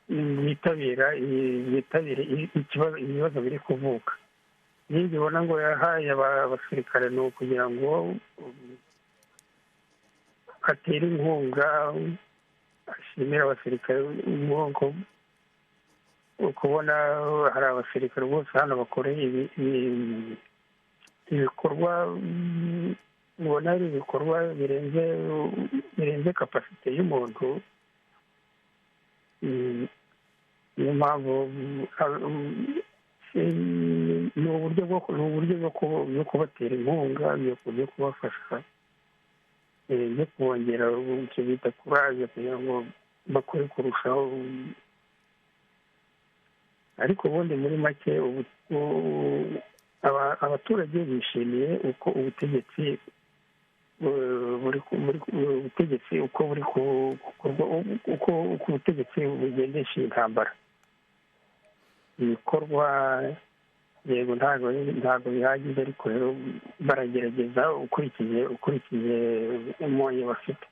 bwitabira ibibazo biri kuvuka. N'ibyo ubona ngo yahaye abasirikare ni ukugira ngo atere inkunga, ashimire abasirikare. Kubona hari abasirikare bose hano bakora ibikorwa, ubona ari ibikorwa birenze kapasite y'umuntu. Niyo mpamvu ni uburyo bwo kubatera inkunga, byo kubafasha, byo kubongera icyo bita kuraje kugira ngo bakore kurushaho. Ariko ubundi muri make abaturage bishimiye uko ubutegetsi uko buri uko ubutegetsi bugendesha intambara. Ibikorwa yego ntabwo bihagije, ariko rero baragerageza ukurikije umonye bafite.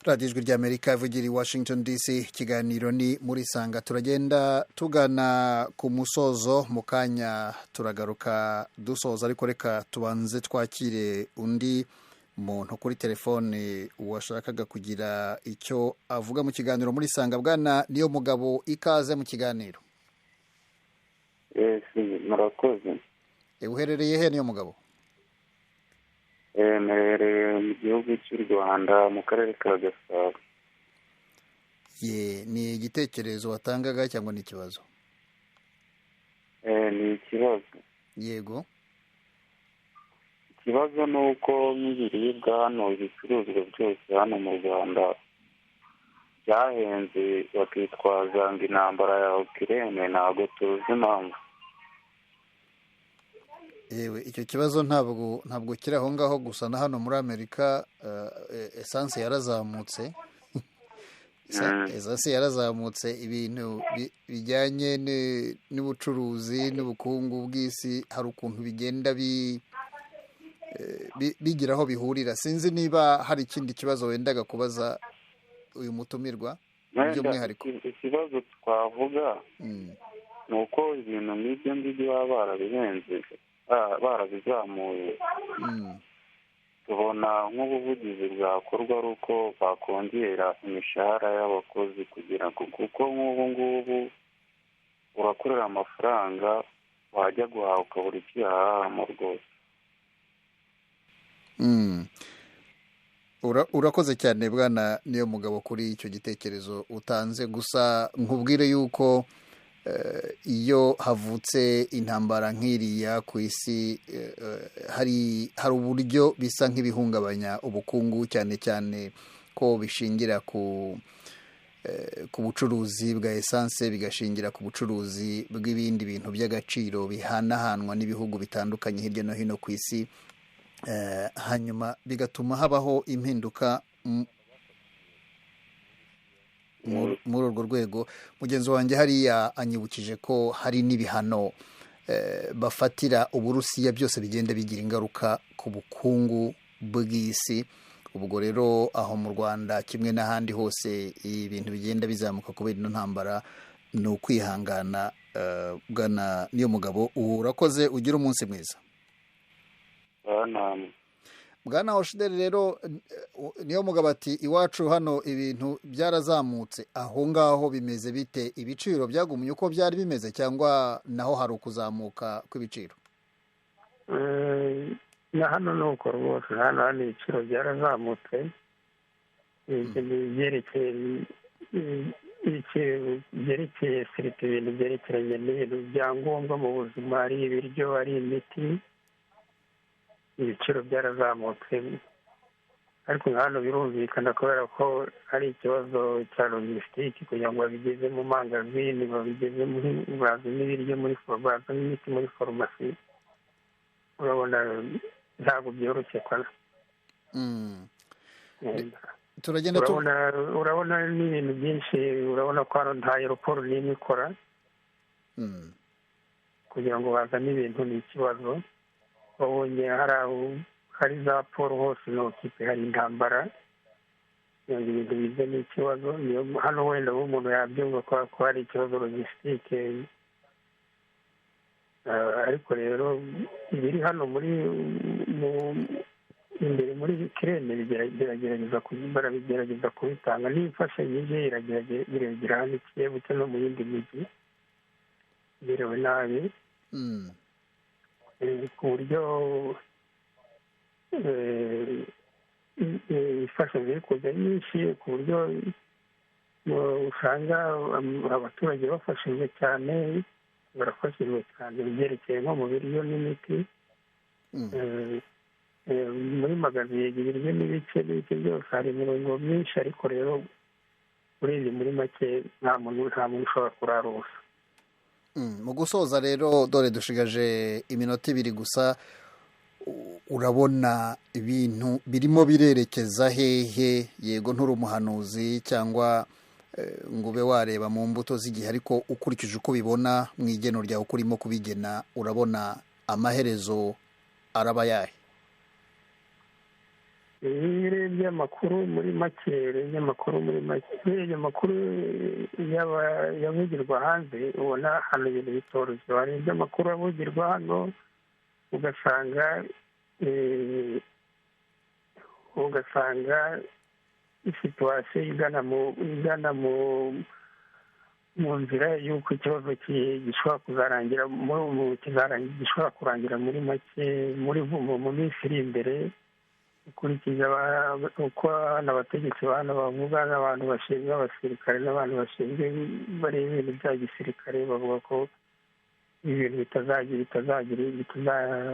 Radiyo Ijwi ry'Amerika ivugira i Washington DC, ikiganiro ni muri Sanga. Turagenda tugana ku musozo, mu kanya turagaruka dusoza, ariko reka tubanze twakire undi muntu kuri telefone washakaga kugira icyo avuga mu kiganiro muri Sanga. Bwana Niyo Mugabo, ikaze mu kiganiro. Murakoze. Uherereye he Niyo Mugabo? Mperereye mu gihugu cy'u Rwanda, mu karere ka Gasabo. Ye, ni igitekerezo watangaga cyangwa ni ikibazo? Ni ikibazo. Yego. Ikibazo ni uko nk'ibiribwa hano, ibicuruzwa byose hano mu Rwanda byahenze, bakitwaza ngo intambara ya Ukraine, ntabwo tuzi impamvu. Yewe, icyo kibazo ntabwo kiri aho ngaho gusa, na hano muri Amerika esanse yarazamutse. Esanse yarazamutse, ibintu bijyanye n'ubucuruzi n'ubukungu bw'isi hari ukuntu bigenda bigira aho bihurira. Sinzi niba hari ikindi kibazo wendaga kubaza uyu mutumirwa by'umwihariko. Ikibazo twavuga ni uko ibintu nk'ibyo ngibyo baba barabihenze, barabizamuye. Tubona nk'ubuvugizi bwakorwa ari uko bakongera imishahara y'abakozi, kugira ngo kuko nk'ubu ngubu urakorera amafaranga wajya guhaha ukabura icyo uyahahamo rwose. Urakoze cyane Bwana Niyo Mugabo kuri icyo gitekerezo utanze. Gusa nkubwire yuko iyo havutse intambara nk'iriya ku isi, hari uburyo bisa nk'ibihungabanya ubukungu, cyane cyane ko bishingira ku bucuruzi bwa esanse, bigashingira ku bucuruzi bw'ibindi bintu by'agaciro bihanahanwa n'ibihugu bitandukanye hirya no hino ku isi, hanyuma bigatuma habaho impinduka. Muri urwo rwego mugenzi wanjye hariya anyibukije ko hari n'ibihano bafatira Uburusiya, byose bigenda bigira ingaruka ku bukungu bw'isi. Ubwo rero aho mu Rwanda kimwe n'ahandi hose ibintu bigenda bizamuka kubera ino ntambara, ni ukwihangana. Bwana niyo mugabo, urakoze, ugira umunsi mwiza. Bwana Hoshideri rero, niyo mugabo ati iwacu hano ibintu byarazamutse, aho ngaho bimeze bite? Ibiciro byagumye uko byari bimeze cyangwa naho hari ukuzamuka kw'ibiciro? Na hano ni uko rwose, hano ibiciro byarazamutse. Byerekeye serite, ibintu byerekeranye n'ibintu bya ngombwa mu buzima, ari ibiryo, ari imiti, ibiciro byarazamutse. Ariko hano birumvikana kubera ko ari ikibazo cya logisitike, kugira ngo babigeze mu mangazini, babigeze muri, bazane ibiryo muri, bazane imiti muri farumasi, urabona ntabwo byoroshye. Turagenda. Urabona n'ibintu byinshi, urabona ko hano nta aeroport n'imwe ikora, kugira ngo bazane ibintu ni ikibazo. Babonye hari za poro hose n'okipe, hari intambara, kugira ngo ibintu bize ni ikibazo. Niyo hano wenda umuntu yabyumva ko hari ikibazo logisitike, ariko rero ibiri hano muri imbere muri Ukraine barabigerageza kubitanga, n'imfashanyo ije iragera hano i Kiev no mu yindi mijyi imerewe nabi, ku buryo imfashanyo ziri kuza nyinshi, ku buryo usanga abaturage bafashijwe cyane, barafashijwe cyane ibyerekeye nko mu biryo n'imiti. Muri magazi ibiryo n'ibice n'ibice byose hari imirongo myinshi, ariko rero urebye muri make nta muntu ushobora kurara ubusa. Mu gusoza rero, dore dushigaje iminota 2 gusa, urabona ibintu birimo birerekeza hehe? Yego nturi umuhanuzi cyangwa ngo ube wareba mu mbuto z'igihe, ariko ukurikije uko ubibona mu igeno ryawe, uko urimo kubigena, urabona amaherezo araba yahe? Iyo urebye amakuru muri make, urebye amakuru yavugirwa hanze, ubona hano ibintu bitoroshye. Warebye amakuru avugirwa hano ugasanga situwasiyo igana mu nzira y'uko ikibazo gishobora kuzarangira, gishobora kurangira muri make mu minsi iri imbere, ukurikije uko abategetsi ba hano bavuga, n'abantu bashinzwe abasirikare n'abantu bashinzwe bareba ibintu bya gisirikare, bavuga ko ibintu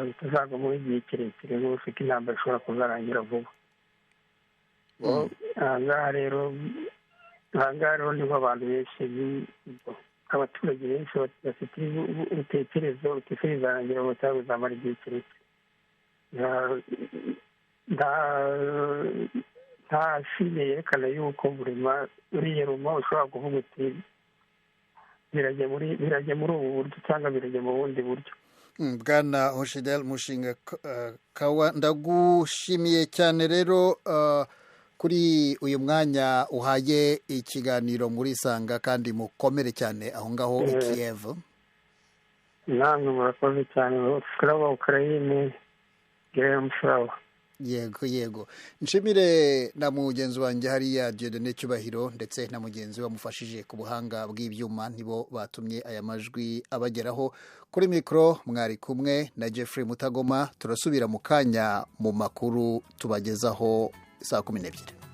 bitazagwa muri igihe kirekire rwose, ko intambara ishobora kuzarangira vuba. Aha ngaha rero niho abantu benshi, abaturage benshi bafite ibitekerezo bizarangira vuba cyangwa bizamara igihe kirekire. Nta shime yerekana yuko burema uriya ruma ushobora kuvuga uti birajya muri ubu buryo cyangwa birajya mu bundi buryo. Bwana Hoshidel Mushinga Kawa, ndagushimiye cyane rero kuri uyu mwanya uhaye ikiganiro muri Isanga, kandi mukomere cyane aho ngaho i Kiev. Namwe murakoze cyane. Slava Ukraine, Graham Slava. Yego yego, nshimire na mugenzi wanjye hariya Dieudonné Cyubahiro, ndetse na mugenzi wamufashije ku buhanga bw'ibyuma, nibo batumye aya majwi abageraho. Kuri mikoro mwari kumwe na Jeffrey Mutagoma. Turasubira mu kanya mu makuru tubagezaho saa 12.